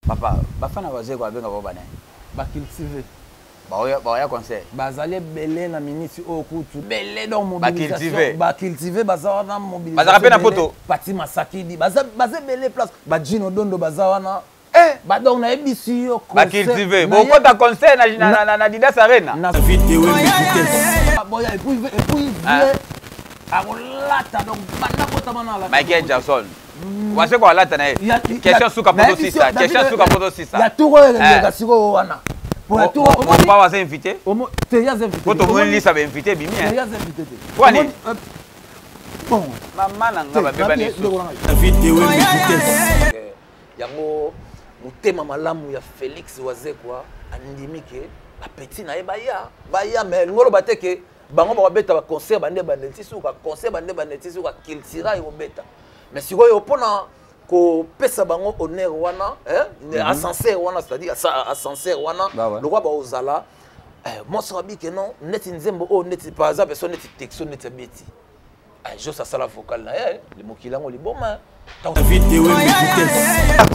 Papa, bafana bazeko abenga bango banani? Ba cultiver. Baoya concert. Bazali ebele na minute oyo kutu. Ebele donc mobilisation. Ba cultiver baza wana mobilisation. Bazaka pe na poto. Pati Masakidi baza baza ebele place. Ba Gino Dondo baza wana. Eh! Ba donc nayebisi yo concert. Ba cultiver. Bokota concert na na na Adidas Arena. Na Boya et puis ah. akolata donc banda botama na alata. Michael Jackson. Wazeko alata na ye. Question suka poto sisa. Question suka poto sisa. Ya tour oyo eleka sikoyo wana. Po ya tour oyo. Papa aza invité. Te ya invité. Po tomoni lisa ba invité bimi. Te ya invité te. Pwani. Bon. Mama na nga babeba ni David Wembe vitesse. Yango motema malamu ya Felix Wazekwa andimi ke ba petit na ye baya baya mais elingi oloba te ke bango bakobeta ba concert bande bande ti suka concert bande bande ti suka cultura ekobeta. Mais sikoyo mpona kopesa bango honneur wana eh, mm -hmm. ascenseur wana c'est-à-dire ascenseur wana bah ouais. lokwa baozala eh, mwasi abi ke non neti nzembo oyo neti par exemple so neti texto neti abeti eh, jos asala vocal na ye mokili yango liboma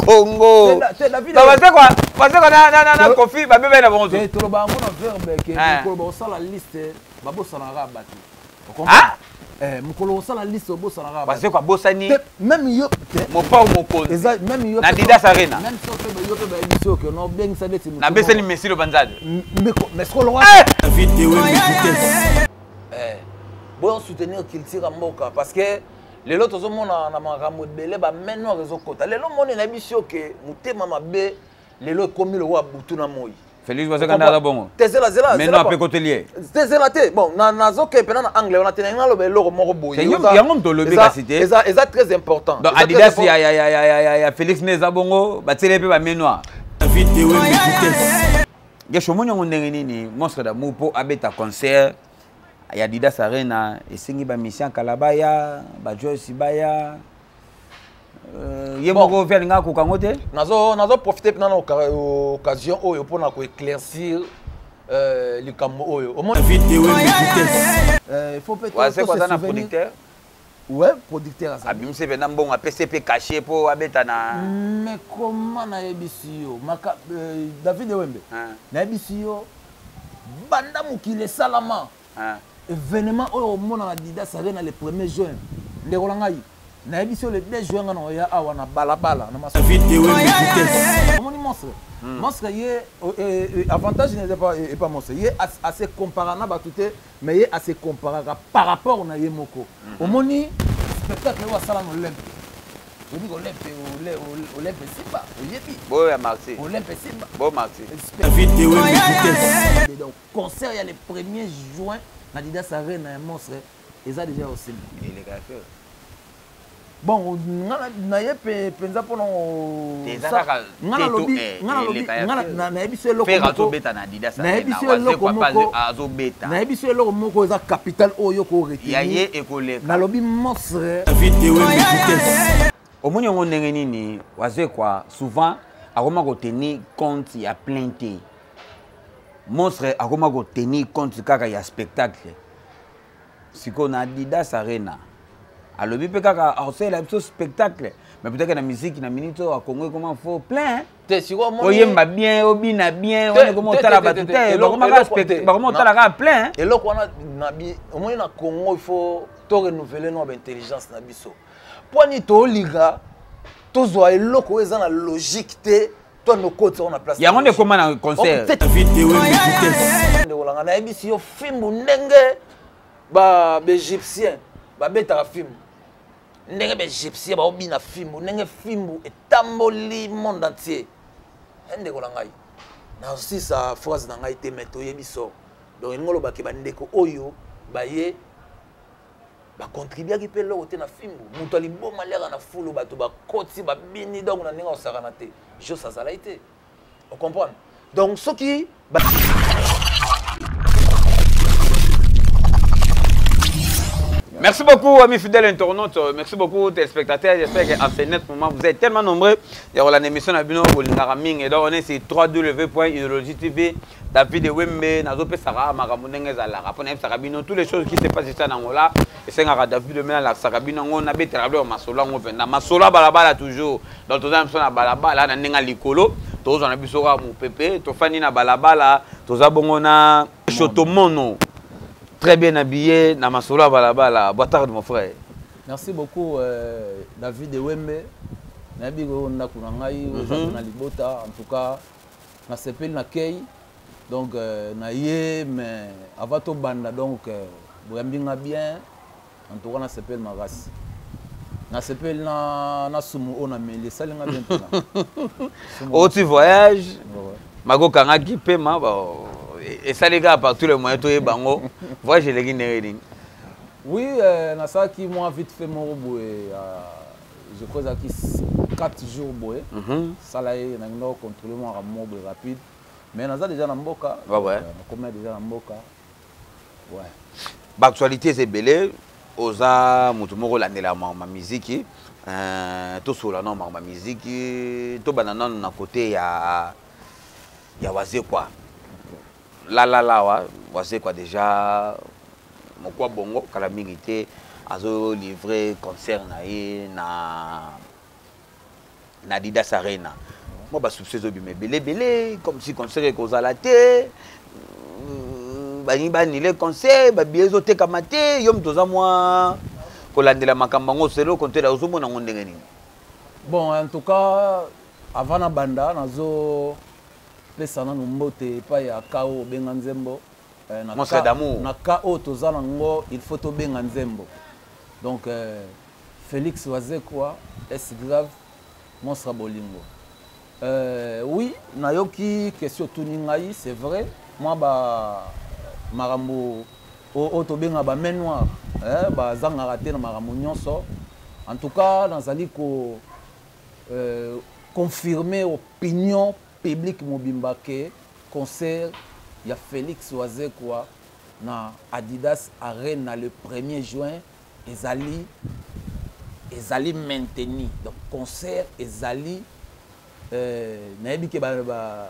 Congo. Bazekwa na Kofi babebe na bongo. Toloba yango na verbe ke mokolo bakosala liste babosanaka bato. Ah eh, mokolo osala liste obosanaka bazeko abosani même yo mopao mokonzi eza même yo na Adidas Arena même so pe yo pe bayebisi yo ke no bengisa neti nabesani Messi Lobanzade mais sikoyo lokwa David Wembe vitesse eh boyo soutenir culture ya mboka parce que lelo tozomona na makambo ebele ba main noire ezokota lelo moni nayebisi yo ke motema mabe lelo ekomi lokola butu na moi. Félix Wazekwa nde aza bongo. Te zela zela. Mais non ape koteli ye. Te zela te. Bon na nazoke pena na anglais wana te na ngalo eloko moko boye. Yango moto olobi kasi te. Eza eza très important. Donc Adidas ya ya ya ya ya ya Félix nde eza bongo batieli ye mpe ba main noire. David Wembe vitesse. Gesho omoni yango ndenge nini monstre d'amour mpo abeta concert ya Adidas Arena esengi ba mission kala baya ba Joyce baya ye moko mpe alingaka koka yango te. Nazo profiter mpena na occasion oyo mpona koéclaircir likambo oyo. David Wembe vitesse. Il faut peut-être Wazekwa aza na producteur. Ouais, producteur azali. Abimisi mpenza mbongo apesi mpe cachet mpo abeta na. Mais comment nayebisi yo maka David Wembe nayebisi yo banda mokili esalama événement oyo omona na Adidas Arena le 1er juin ndeko na ngai nayebisi yo le 2 juin nga na oya awa na balabala na maso. David Wembe vitesse. Omoni monstre. Monstre ye avantage n'est pas et pas monstre ye assez comparant na bato te mais ye ase comparaka par rapport na ye moko. Omoni spectacle oyo asala na Olympe. Oyebi ko Olympe Olympe Simba oyebi. Boyo ya Marty. Olympe Simba. Bo Marty. David Wembe vitesse. Donc concert ya le 1er juin na Adidas Arena ya monstre eza déjà au Simba. Eleka ya feu. Bon nga na ye penza pona nga nalobi nga nalobi nga nayebi so eloko moko azobeta na Adidas nayebi so eloko moko azobeta nayebi so eloko moko eza capital oyo ko retenir ya ye ekoleka nalobi monstre David Wembe vitesse. Omoni yango ndenge nini Wazekwa souvent akoma ko tenir compte ya plein te. Monstre akoma ko tenir compte kaka ya spectacle. Sikoyo na Adidas Arena alobi mpe kaka akosalela biso spectacle mais peut-être na musique na minute oyo Congo ekoma faux plein te sikoyo omoni oyemba bien obina bien wana ekoma otala bato te bakoma otala kaka plein eloko wana omoni na Congo il faut to renouveler no ba intelligence na biso mpo nini tolinga tozwa eloko oyo eza na logique te to nokotisa na place yango nde ekoma na concert David Wembe vitesse. Ndeko nanga nayebisi yo fimbu ndenge ba égyptien babetaka fimbu ndenge ba égyptien baobina fimbu ndenge fimbu etamboli monde entier. Ndeko na ngai nasisa phrase na ngai te mais toyebi sort donc elingi olobaki bandeko oyo baye bacontribuaki mpe eloko te na fimbu moto aliboma aliaka na fulu bato bakoti babini donc na ndenge osakana te jos azalaki te ocomprendre donc soki Merci beaucoup, amis fidèles internautes. Merci beaucoup, téléspectateurs. J'espère qu'en ce net moment, vous êtes tellement nombreux. Il y a l'émission na bino bolingaka mingi. Donc, on est sur www.idéologie TV. David Wembe, nazopesaka makambo ndenge ezalaka. Mpo nayebisaka bino toutes les choses qui se passent ici en Angola. Esengaka David Wembe nalakisaka bino yango, nabetelaka bino masolo yango mpenza. Masolo ya balabala toujours. Donc, toza na biso na balabala na ndenge ya likolo. Tozwa na biso kaka mopepe. Tofandi na balabala. Toza bongo na Shotomono. Très bien habillé na masolo ya balabala. Boa tarde, mon frère. Merci beaucoup, David Wembe. Nayebi koyo ndako na ngai, oza na libota. En tout cas, nasepeli na kei. Donc na ye, mais avant tobanda, donc boyambi nga bien. En tout cas, nasepeli makasi. Nasepeli na sumu oyo nameli, esali nga bien mpena. Oti voyage, makokangaki pema, esali kaka par tous les moyens toyeba yango. Voyage eleki ndenge nini? Oui, nasalaki mwa vite fait moko boye, je crois ezalaki 4 jours boye. Sala ye nangi ndako contrôler mwa moko boye rapide, mais naza déjà na mboka. Nakomi déjà na mboka, ouais. Baactualité eza ebele. Oza moto moko olandela makambo ya miziki. Tosola nano makambo ya miziki. Tobanda nano na côté ya Wazekwa. Lalala wa Wazekwa déjà mokwa bongo kala mingi te azolivre concert na ye na Adidas Arena. Mwa basoupçon ezobima ebele ebele, comme si concert ekozala te, balingi baannuler concert, babillet ezotekama te. Yo moto oza mwa kolandela makambo yango, selo kontela, ozomona yango ndenge nini? Bon, en tout cas, avant na banda, nazo pesa nanu mbote epai ya ka oyo obenga nzembo. Monstre d'amour. Na ka oyo toza nango, il faut tobenga nzembo. Donc Félix Wazekwa est grave monstre bolingo. Oui, nayoki question tuni ngai, c'est vrai, moi ba makambo oyo tobenga ba main noire, bazangaka te na makambo nyonso. En tout cas, nazali ko confirmer opinion publique mobimba ke concert ya Félix Wazekwa na Adidas Arena le 1er juin ezali maintenu. Donc concert ezali, nayebi ke ba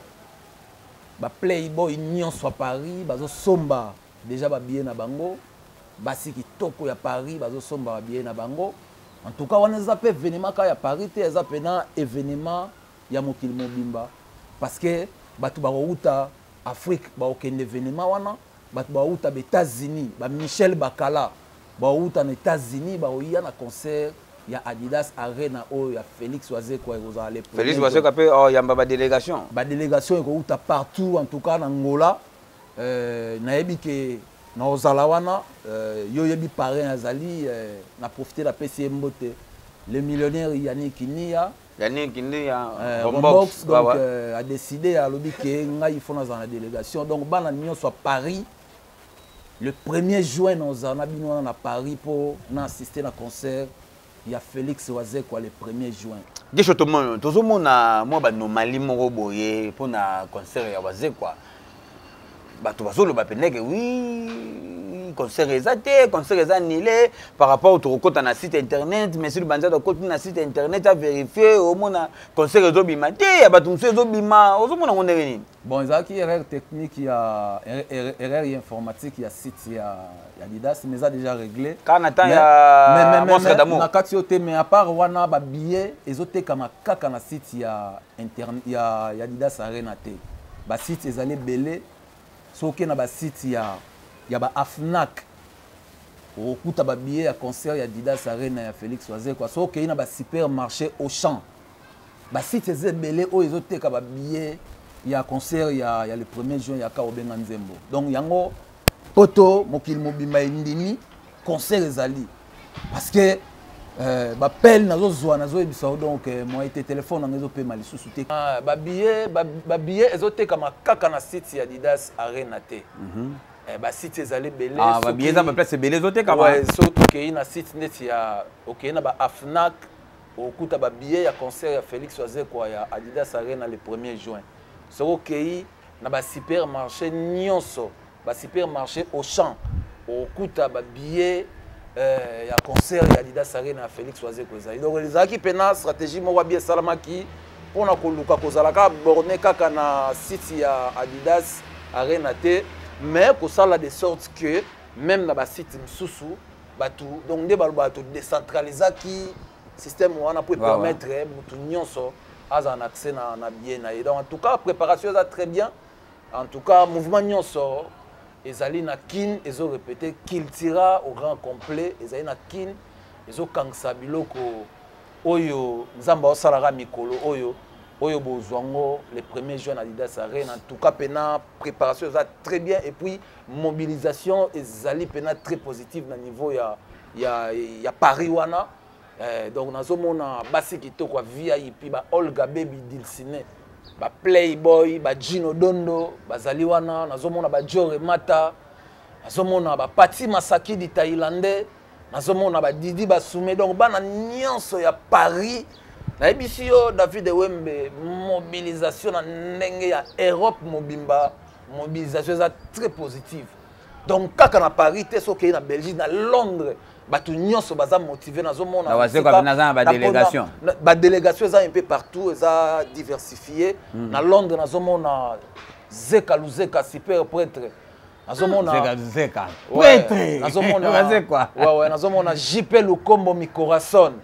playboy nyonso ya Paris bazosomba déjà babillet na bango, basi kitoko ya Paris bazosomba babillet na bango. En tout cas, wana eza mpe événement kaka ya Paris te, eza mpena événement ya mokili mobimba, parce que bato bakouta Afrique bakokende événement wana, bato bakouta baÉtats-Unis, bamichel Bakala bakouta na États-Unis, bakoya na concert ya Adidas Arena oyo ya Félix Wazekwa ekozala le Félix Wazekwa mpe oyamba badélégation. Badélégation ekouta partout. En tout cas, na Ngola, nayebi ke na ozala wana, yo oyebi parrain azali, na profite napesi ye mbote, le millionnaire Yannick Nia. Yannick Nia. Rombox. Donc a décidé, alobi ke ngai il faut nazala na délégation. Donc bana nyonso ya Paris, le 1er juin nazala na bino wana na Paris mpo na assister na concert ya Félix Wazekwa le 1er juin. Gesho, tomona, tozomona mwa banomali moko boye mpona concert ya Wazekwa. Bato bazoloba pendeke oui, concert eza te, concert eza annulé. Par rapport tokokɔta na site internet, mais soki banza tokoti na site internet avérifie, omona concert ezobima te, ya bato mosusu ezobima. Ozomona ngo ndenge nini? Bon, ezalaki erreur technique ya erreur ya informatique ya site ya Adidas, mais eza déjà réglé. Kaka na temps ya Monstre d'amour. Na kati oyo te, mais à part wana, babillet ezotekama kaka na site ya interne ya Adidas Arena te. Basite ezali ebele. Soki na basite ya ba Afnac, okokuta babillet ya concert ya Adidas Arena ya Félix Wazekwa. Soki okei na basupermarché Auchan, basite eza ebele oyo ezoteka babillet ya concert ya le 1er juin ya ka obenga nzembo. Donc yango poto mokili mobimba endimi concert ezali, parce que bapele nazozwa, nazoyebisa yo. Donc moi ete telefone nanga ezopema lisusu te. Babillet ezotekama kaka na site ya Adidas Arena te. Basite ezali ebele. Babillet eza baplace ebele ezotekama. So tokei na site neti ya okei na baAfnac, okuta babillet ya concert ya Félix Wazekwa ya Adidas Arena le 1er juin. Soki okei na basupermarché nyonso, basupermarché Auchan, okuta babillet. ya concert ya Adidas Arena ya Félix Wazekwa ezali. Donc ezalaki mpena stratégie moko abi esalamaki mpona koluka kozala kaka borne kaka na site ya Adidas Arena te, mais kosala de sorte que même na basite mosusu bato, donc nde balobaka todecentralisaki système wana po permettre motu nyonso azala na accès na billet na ye. Donc en tout cas, préparation eza très bien. En tout cas, mouvement nyonso ezali na Kin, ezorépété Cultura au grand complet ezali na Kin, ezokangisa biloko oyo Nzambe aosalaka mikolo oyo bozwa yango le 1er juin na Adidas Arena. En tout cas, mpena préparation eza très bien et puis mobilisation ezali mpena très positive na niveau ya Paris wana. Donc nazomona basi kitoko ya VIP, ba Olga Baby Dilcine, ba Playboy, ba Gino Dondo bazali wana. Nazomona ba Jore Mata, nazomona ba Pati Masakidi thaïlandais, nazomona ba Didi Basume. Donc bana nyonso ya Paris, nayebisi yo, David Ewembe, mobilisation na ndenge ya Europe mobimba, mobilisation eza très positive. Donc kaka na Paris te, soki okei na Belgique, na Londres, bato nyonso baza motivé. Nazomona Na Wazekwa mpe naza na badélégation. Badélégation eza un peu partout, eza diversifié. Na Londres nazomona Zeka Luzeka, super prêtre, nazomona Zeka Zeka. Ouais, prêtre. Nazomona Wazekwa. Ouais, nazomona JP Lukombo Mikorason,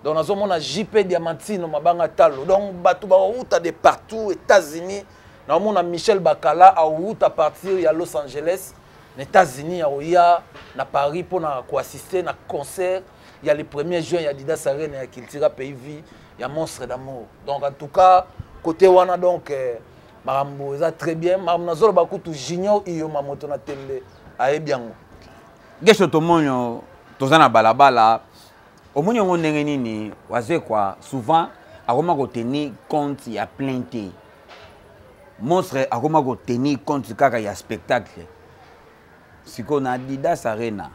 donc nazomona JP Diamantino Mabanga Talo. Donc bato bauta de partout, États-Unis nazomona Michel Bakala auta partir ya Los Angeles na États-Unis, aoya na Paris mpona koassister na concert ya le 1er juin ya Adidas Arena ya Cultura Pays Vie ya Monstre d'Amour. Donc en tout cas, côté wana, donc makambo eza très bien. Makambo nazoloba kutu, Junior Iyoma, moto na tembe, ayebi yango. Gesho, tomoni toza na balabala, omoni yango ndenge nini? Wazekwa souvent akoma kotenir compte ya plein te, Monstre akoma kotenir compte kaka ya spectacle. Sikoyo na Adidas Arena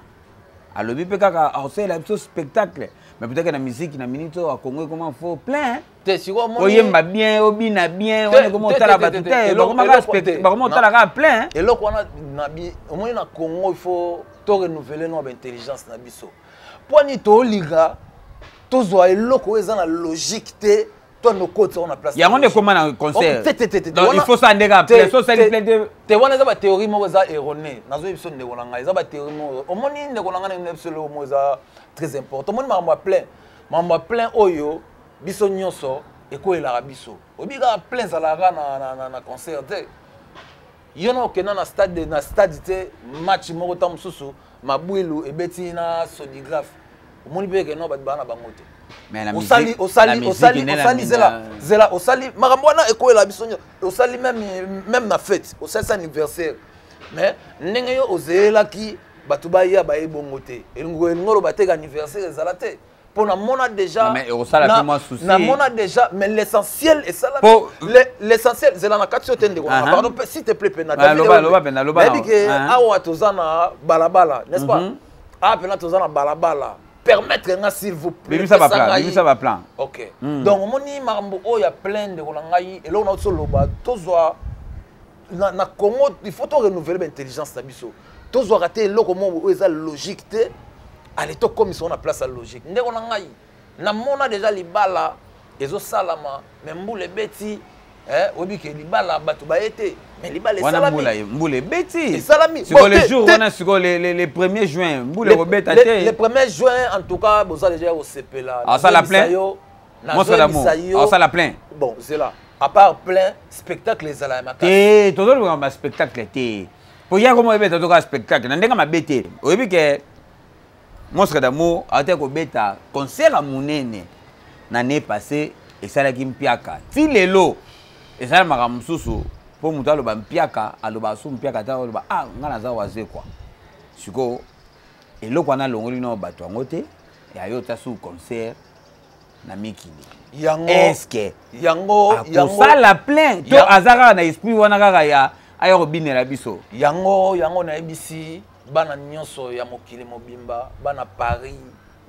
alobi mpe kaka akosalela biso spectacle, mais peut-être na musique na minute oyo akongo ekoma faux plein. Te, sikoyo omoni Oyemba bien, obina bien, wana ekoma otala bato te, bakoma otala kaka plein. Eloko wana omoni na Congo, il faut to renouveler no baintelligence na biso. Mpo ani tolinga tozwa eloko oyo eza na logique te, to nokotisa ngo na place? Yango nde ekoma na concert. Te, te, te, te. Donc il faut ça ndenge plein so osali plein te. Te, wana eza bathéorie moko eza erroné. Nazoyebi biso, ndeko na ngai, eza bathéorie moko. Omoni, ndeko na ngai, ndenge biso, eloko moko eza très important. Omoni makambo ya plein, makambo ya plein oyo biso nyonso ekoyelaka biso. Oyebi kaka plein ezalaka na concert te. Yo na okenda na stade te, match moko ta mosusu, Mabwilu ebeti na Sodigraphe, omoni mpe keno bato baa na bango te. Osali, osali, osali, osali, zela, zela, osali makambo wana ekoyela biso nyonso. Osali même na fête, osalisi anniversaire, mais ndenge yo ozelelaki bato baya, baye bongo te. Elingo oloba te anniversaire ezala te, mpo namona déjà, namona déjà, mais l'essentiel esalami, l'essentiel zela na kati yo te, ndeko. Pardon, s'il te plaît, pena nayebi ke awa toza na balabala, n'est-ce pas? Awa pena toza na balabala. Permettre nga, s'il vous plaît. Bimisa baplan. Ok. Donc omoni makambo oyo ya plein, ndeko na ngai, eloko na toloba, tozwa na Congo, il faut to renouveler baintelligence na biso. Tozwaka te eloko moko oyo eza logique te, ale tokomisa ngo na place ya logique. Ndeko na ngai, namona déjà libala ezosalama, mais mbula ebeti, oyebi ke libala bato baye te, mais libala esalami. Mbula ebeti. Esalami. Sikoyo le jour wana, sikoyo le 1er juin, mbula ekobeta te. Le 1er juin, en tout cas, boza déjà kosepela. Asala plein, nazoyebisa yo, asala plein. Bon, zela, à part plein, spectacle ezala ya makasi. Te, tozolobaka baspectacle te, po ya komo ebeta toka spectacle na ndenge mabe te. Oyebi ke Monstre d'Amour ate kobeta concert ya monene na année passé, esalaki mpiaka. Ti lelo esalamaka mosusu mpo moto aloba mpiaka, aloba asu mpiaka te, aloba: "Ah, ngai naza Wazekwa." Sikoyo eloko wana alongoli nao bato yango te, ya yo ta su concert na mikili. Yango Est-ce yango akosala plein to aza kaka na esprit wana kaka ya aya kobinela biso? Yango nayebisi bana nyonso ya mokili mobimba, bana Paris,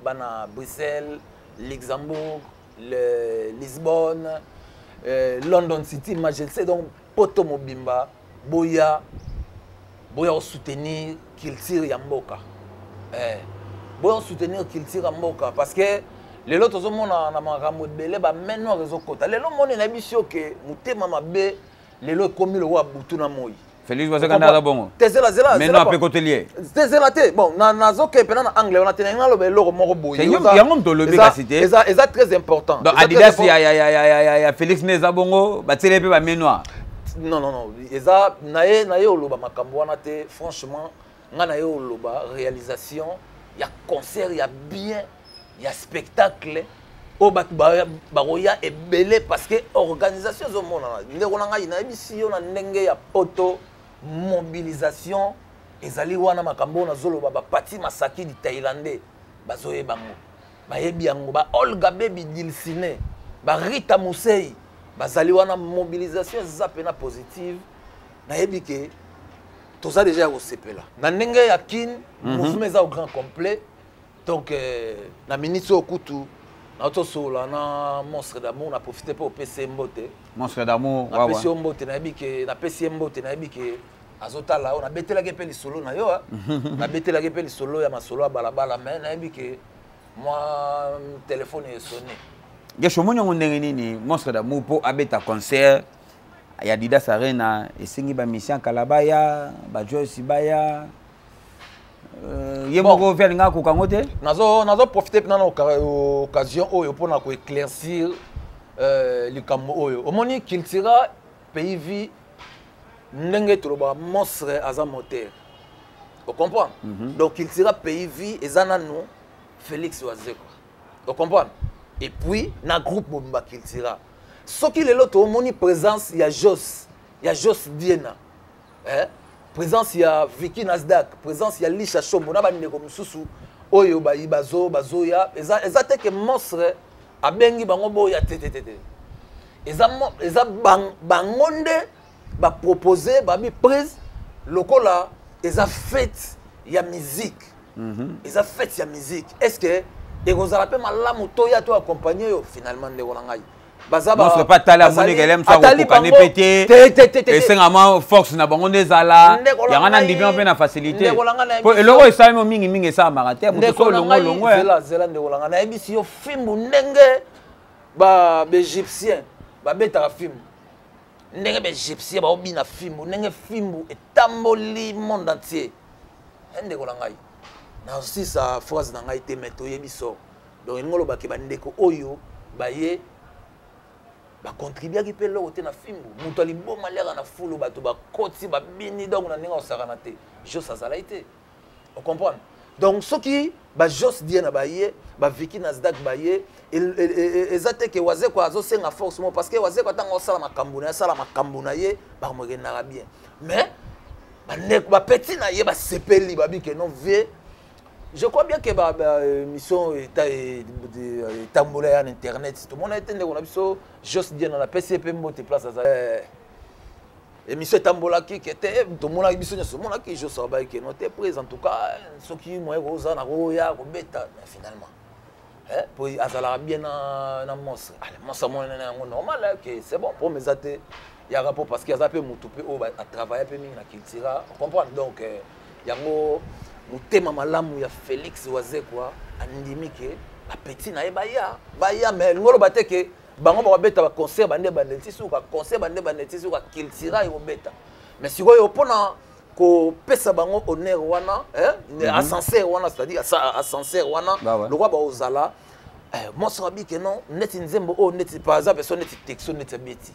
bana Bruxelles, Luxembourg, Lisbonne, London City, Majesté, donc poto mobimba, boya, boya kosoutenir culture ya mboka. Boya soutenir culture ya mboka, parce que lelo tozomona na makambo ebele, bamain noire ezokota. Lelo moni, nayebi si oke motema mabe lelo ekomi lokola butu na moi. Félix Wazekwa nde aza bongo. Te, zela, zela. Mais non, ape koteli ye. Te, zela te. Bon, nazoke mpena na angle wana te. Nangi naloba eloko moko boye. Yango moto olobi kasi te. Eza très important. Donc Adidas ya Félix nde eza bongo, batieli ye mpe bamain noire. Non, non, non, eza na ye oloba makambo wana te. Franchement, nga na ye oloba réalisation ya concert ya bien, ya spectacle oyo bato bakoya ebele, parce que organisation ezomonana. Ndeko na ngai, nayebisi yo, na ndenge ya poto, mobilisation ezali wana. Makambo oyo nazoloba, bapati masaki di thaïlandais bazoyeba yango, bayebi yango. Ba Olga Bebi Dilsine, barita Musei bazali wana. Mobilisation eza mpena positive. Nayebi ke toza déjà ya kosepela na ndenge ya Kine. Mouvement eza au grand complet. Donc na minute oyo kutu naotosolola na Monstre d'Amour, na profite mpe opesi ye mbote. Monstre d'Amour. Napesi yo mbote. Nayebi ke napesi ye mbote, nayebi ke azotala oyo. Nabetelaki mpe lisolo na yo, nabetelaki mpe lisolo ya masolo ya balabala, mais nayebi ke mwa telefone esone. Gesho, omoni yango ndenge nini? Monstre d'Amour, mpo abeta concert ya Adidas Arena, esengi bamission kala baya, bajoyce baya, ye moko mpe alinga akoka yango te. Nazo profite mpena na occasion oyo mpona koéclaircir likambo oyo. Omoni, Cultura Pays Vie, ndenge tolobaka, monstre aza moteur, ocomprendre? Donc Cultura Pays Vie eza nanu Félix Wazekwa, ocomprendre? Et puis na groupe mobimba Cultura, soki lelo toomoni présence ya Jos Diena, eh? Présence ya Vicky Nasdaq, présence ya Lisha Shombo na bandeko mosusu oyo bayi bazoya, eza te ke monstre abengi bango boya. Te, te, te, te. Eza bango nde bapropose babi prise lokola eza fête ya musique. Eza fête ya musique, est ce que ekozala mpe malamu toya to accompagne yo? Finalement, ndeko na ngai, baza monstre mpe atali, amoni kele mosu akokokane mpe te, esengama force na bango nde ezala yango na ndimi mpe na facilité, po eloko esalemi mingimingi esalamaka te. Moto so olongo olongo. Zela, zela, ndeko na ngai, nayebisi yo, fimbu ndenge baégyptien babetaka fimbu, ndenge baégyptien baobina fimbu, ndenge fimbu etamboli monde entier. Ndeko na ngai, nasisa phrase na ngai te, mais toyebi sort. Donc elingi olobaki, bandeko oyo baye bacontribuaki mpe eloko te na fimbu. Moto aliboma aliaka na fulu, bato bakoti, babini. Donc na ndenge akosakana te, Jos azalaki te, ocomprendre? Donc soki bajos die na baye, baviki Nasdaq baye, eza te ke Wazekwa azosenga force mo, parce que Wazekwa, ntango osala makambo na ye, asala makambo na ye, bakambo bien. Mais bandeko bapeti na ye basepeli, babi ke non, vie, je crois bien que ba émission etambola ya na internet, tomona ete ndeko na biso Jos Diena, napesi ye mpe mbote place aza. Émission etambolaki ke te, tomonaki biso nyonso, tomonaki Jos abayaki ke no te, prise en tout cas soki moye koza na koya kobeta. Mais finalement, po azalaka bien na monstre. Monstre amonene na yango normal ke c'est bon, po eza te yaka, po parce que aza mpe motu mpe oyo atravaille mpe mingi na Cultura, comprendre? Donc yango motema malamu ya Félix Wazekwa, andimi ke bapeti na ye baya, mais elingi oloba te ke bango bakobeta baconcert bande bande ti suka, concert bande bande ti suka. Cultura ekobeta, mais sikoyo mpona kopesa bango honneur wana, ascenseur wana, c'est-à-dire ascenseur wana lokwa baozala monstre abi ke non, neti nzembo oyo, neti par exemple so neti texto, neti abeti,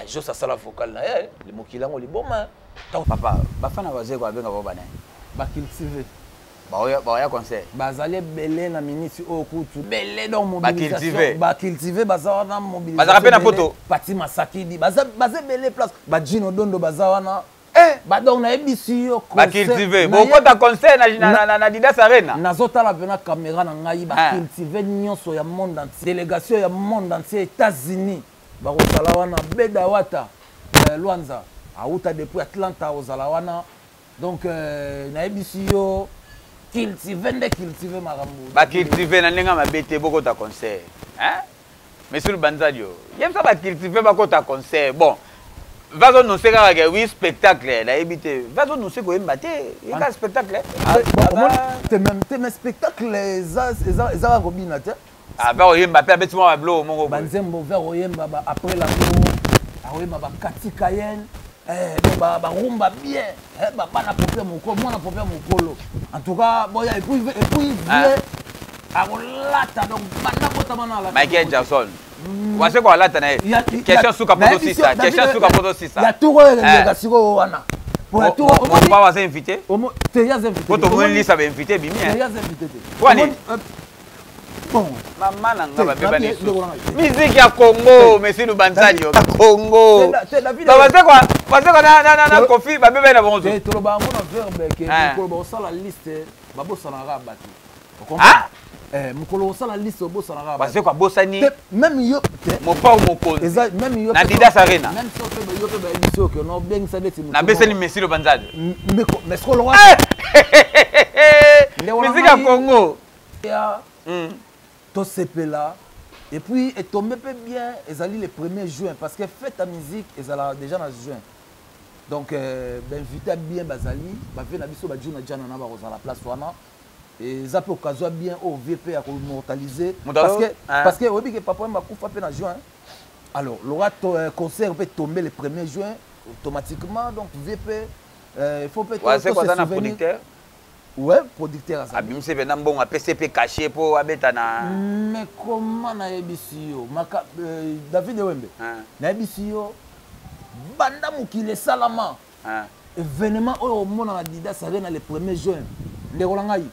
Jos asala vocal na ye, mokili yango liboma. Papa, bafana Wazekwa babenga bao bana? Bacultive. Baoya concert. Bazali ebele na miniti oyo kutu, ebele. Donc Bacultive. Bacultive baza wana. Bazalaka mpe na poto. Pati Masakidi baza ebele place, bajino Dondo baza wana. Badonk nayebisi yo. Bacultive bokota concert na Adidas Arena. Nazotala mpena caméra na ngai. Bacultive nyonso ya monde entier, délégation ya monde entier, États-Unis bakozala wana. Beda Wata Lwanza auta depuis Atlanta, ozala wana. Donc nayebisi yo, cultive nde cultive makambo. Bacultive na ndenge mabe te, bokota concert. Monsieur Lubanzadio, yebisa bacultive bakota concert. Bon, Vazononse kaka ke oui, spectacle nayebi te, vazononse koyemba te, eka spectacle. Te, même spectacle eza kaka kobina te. Ava koyemba mpe, abeti mwa babiloko moko. Banzembo vers koyemba ba après l'amour, akoyemba bakati cayenne, barumba bien, bana popia mokolo, mwana popia mokolo. En tout cas boya, et puis vie akolata, donc banda botama na alata. Michael Jackson wase ko alata na ye. Question suka po tosisa, question suka po tosisa. Ya tour oyo eleka sikoyo wana. Mopa waza invité? Te, yaza invité. Po tomoni lisa bainvité bimi. Te, yaza invité te. Wani bon. Mama na nga, babebani musique ya Congo, messi lubanzani ya Congo, basekwa na Kofi, babebani na bongo. Toloba yango na verbe ke mokolo bakosala liste, babosanaka bato. Mokolo kosala liste, obosanaka. Basekwa bosani. Même yo. Mopao mokonzi. Eza même yo. Na Didas Arena. Même so mpe yo mpe bayebisi yo ke no obengisa neti. Nabesani messi lobanzani. Mais sikoyo lokwa musique ya Congo. Ya tosepela, et puis etombe mpe bien, ezali le 1er juin, parce que fête ya musique ezalaka déjà na juin. Donc bainvité bien bazali, bavie na biso bajuna jana na bakozala place wana. Eza mpe occasion ya bien oyo vie mpe ya koimmortaliser, parce que oyebi ke papa Wemba akufa mpe na juin. Alors lora concert mpe tombe le 1er juin automatiquement, donc vie mpe il faut mpe. Aza na producteur? Ouais, producteur azali. Abimisi mpenza mbongo, apesi mpe cachet mpo abeta na. Mais comment? Nayebisi yo maka, David Wembe, nayebisi yo banda mokili esalama, événement oyo omona na Didas Arena le 1er juin, ndeko na ngai,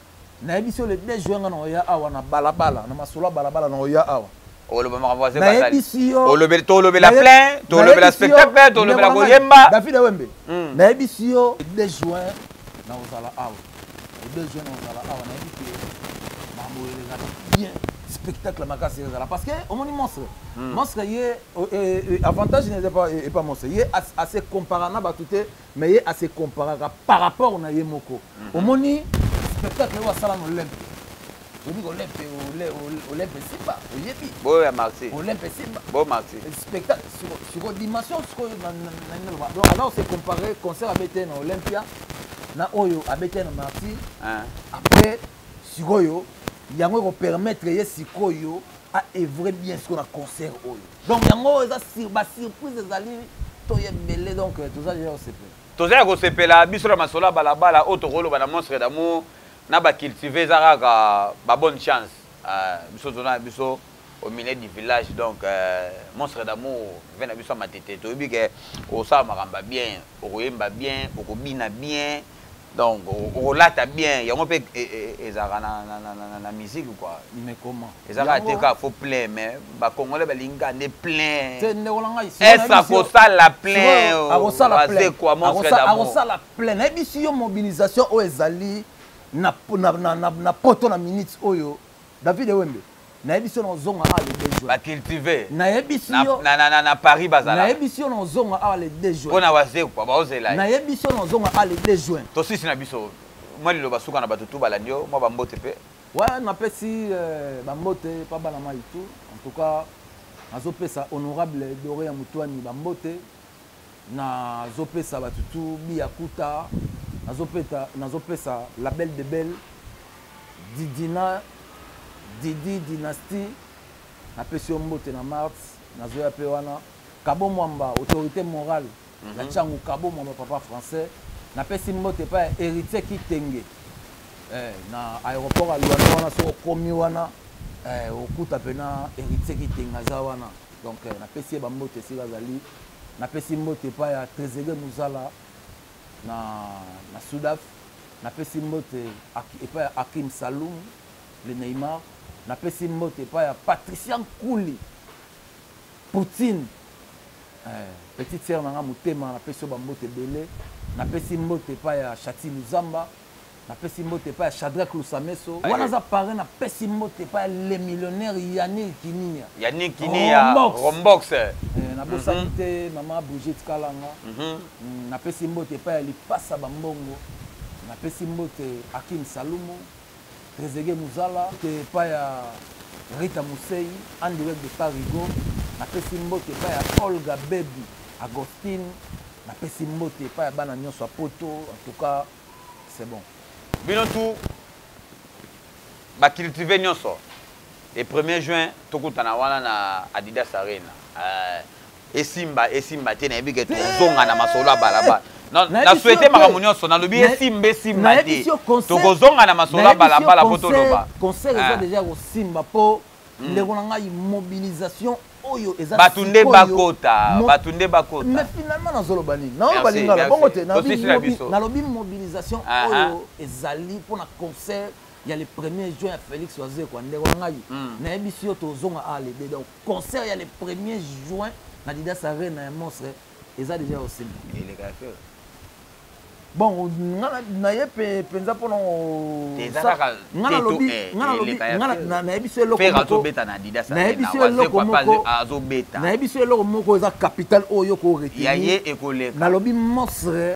nayebisi yo, le 2 juin nga na oya awa na balabala, na masolo ya balabala na oya awa. Oloba makambo. Nayebisi yo. Tolobela plein, tolobela spectacle, tolobela koyemba. David Wembe, nayebisi yo, 2 juin na kozala awa, le 2 juin na kozala awa. Nayebi ke makambo ezala bien, spectacle makasi ezala, parce que omoni monstre, monstre ye avantage neza epa monstre, ye ase compara na bato te, mais ye ase comparaka par rapport na ye moko. Omoni spectacle oyo asala na Olympe, oyebi Olympe, Olympe esimba, oyebi. Boyo ya Marti. Olympe esimba. Bo Marti. Spectacle siko dimension sikoyo naloba, donc aza kose compare concert abete na Olympia na oyo abete na Marti. Après sikoyo yango ekopermettre ye sikoyo aœuvre bien sikoyo na concert oyo. Donc yango eza basurprise ezali toyebele, donc toza déjà kosepela. Toza ya kosepela. Biso na masolo ya balabala oyo tokoloba na Monstre d'Amour na bacultive, eza kaka babonne chance. Biso toza na biso au milieu du village. Donc Monstre d'Amour ve na biso ya Matete, toyebi ke osala makambo ya bien, okoyemba bien, okobina bien, donc okolata bien. Yango mpe ezalaka na musique quoi. Mais comment? Ezalaka te kaka faut plein, mais bacongolais balingi kaka nde plein. Te, ndeko na ngai. Est akosala plein? Akosala plein. Quoi, Monstre d'Amour? Akosala plein. Nayebisi yo, mobilisation oyo ezali na poto na minute oyo, David Ewembe, nayebisi yo, na ozonga awa le 2 juin. Bacultive. Nayebisi yo. Na Paris bazala. Nayebisi yo, na ozonga awa le 2 juin. Mpo na Wazekwa baozela. Nayebisi yo, na ozonga awa le 2 juin. Tosisi na biso mwa liloba suka na bato tu balandi yo, mwa bambote mpe. Ouais, napesi bambote mpa bana mai tu. En tout cas nazopesa honorable Doré ya Mutwani bambote, nazopesa bato tu biyakuta, nazopesa la belle de belle Didina, Didi Dynastie, napesi yo mbote na mars nazoya mpe wana. Kabo Mwamba, autorité morale ya Ntiangu, Kabo Mwamba, papa français, napesi mbote epai ya Héritier Kitenge na aéroport ya Luanda wana. Soki okomi wana, okuta mpena Héritier Kitenge aza wana. Donc napesi ye bambote esika azali. Napesi mbote epai ya Trésege Muzala na Sudaf. Napesi mbote epai ya Akim Saloum le Neymar. Napesi mbote epai ya Patricia Nkuli Poutine, petite sœur na nga motema, napesi yo bambote ebele. Napesi mbote epai ya Chati Luzamba. Napesi mbote epai ya Shadrack Lusameso wana aza parrain. Napesi mbote epai ya le millionnaire Yannick Kinia. Yannick Kinia. Rombox. Nabosani te mama Brigitte Kalanga. Napesi mbote epai ya Lipasa Bambongo. Napesi mbote Akim Salumu, Trésege Muzala te, epai ya Rita Musei en direct de Parigo. Napesi mbote epai ya Olga Bebi. Agostine, napesi mbote epai ya bana nyonso ya poto. En tout cas, c'est bon. Bino tout bacultive nyonso, le 1er juin tokutana wana na Adidas Arena. Esimba, esimba te, nayebi ke tozonga na masolo ya balabala. Na souhaite makambo nyonso nalobi, esimba, esimba te, tokozonga na masolo ya balabala mpo toloba. Concert eza déjà kosimba, mpo ndeko na ngai, mobilisation oyo eza Bato nde bakota, bato nde bakota. Mais finalement nazoloba nini? Naoloba lingala bongo te. Nalobi mobilisation oyo ezali mpona concert ya le 1er juin ya Félix Wazekwa. Ndeko na ngai, nayebisi yo, tozonga alebe. Donc concert ya le 1er juin na Adidas Arena ya monstre eza déjà osimba. Bon, nga naye mpenza mpona nga nalobi, nayebi so eloko, nayebi so eloko moko eza capital oyo koretenir. Nalobi monstre.